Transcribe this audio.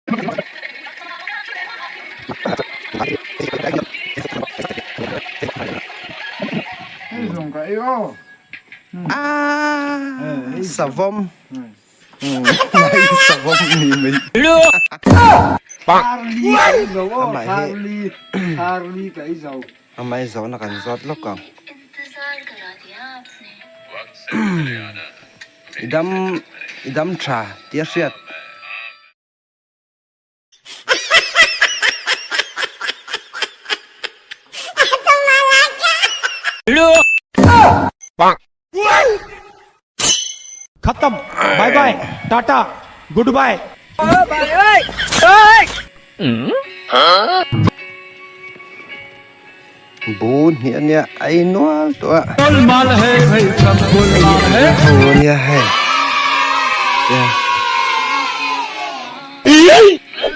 Savawm Mai savawm ni mai. Amah hi zawhna kan zawt lawk ang. I dam i dam tha tih a hriat. Khatam bye bye tata good bye. Bu hnih a nia a innual tawh a hei hi ho a nia hei.